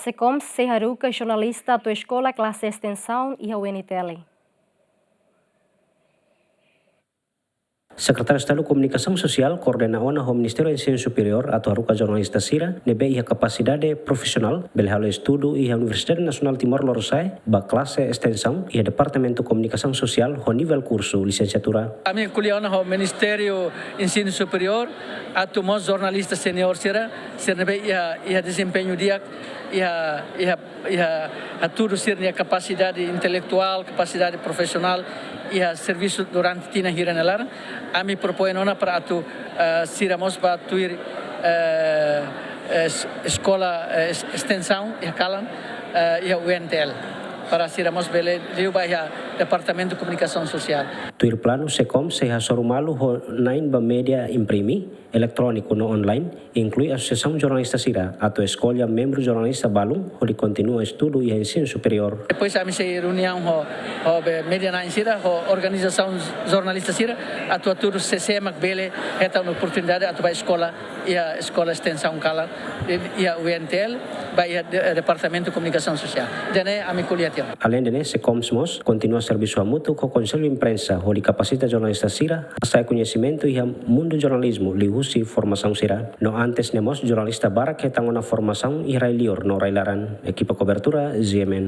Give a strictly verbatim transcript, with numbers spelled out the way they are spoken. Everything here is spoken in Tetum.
SECOMS sei haruka jornalista atu eskola klase estensaun iha U N T L. Sekretáriu Estadu Komunikasaun Sosiál koordena ona ho Ministériu Ensinu Superiór atu haruka jornalista sira ne'ebé iha kapasidade profisionál bele halo estudu iha Universidade Nasionál Timor Lorosa'e ba klase estensaun iha Departamentu Komunikasaun Sosiál ho nivel kursu lisensiatura. Ami ko'alia ona ho Ministériu Ensinu Superiór atu mós jornalista seniór sira, sira ne'ebé iha, iha dezempeñu di'ak, iha, iha, iha hatudu sira-nia kapasidade intelektuál, kapasidade profisionál, iha servisu durante tinan hira nia laran. Ami propoin ona para atu, eh, sira mós bá tuir, eh, es-, eskola, eh, es-, estensaun iha kalan, eh, iha U N T L. Para sira mós bele liu ba iha Departamentu Komunikasaun Sosiál. Tuir planu, SECOMS sei hasoru malu ho na'in ba média imprime, eletróniku no online, inklui asosiasaun jornalista sira, atu eskolla membru jornalista balun hodi kontinua estudu iha ensinu superiór. Depois ami sei reuniaun ho, ho be média na'in sira, ho organizasaun jornalista sira, atu atu sé-sé mak bele hetan oportunidade atu bá eskola iha eskola estensaun kalan, iha U N T L, ba iha de-, Departamentu Komunikasaun Sosiál. Ida-ne'e ami ko'alia tiha ona. Aleinde ne'e, SECOMS mós kontinua servisu hamutuk ho Konsellu Imprensa hodi kapasita jornalista sira hasa'e koñesimentu iha mundu jornalizmu liuhusi formasaun sira. No antes ne'e mós jornalista barak hetan ona formasaun iha rai-liur no rai-laran. Ekipa kobertura, G M N.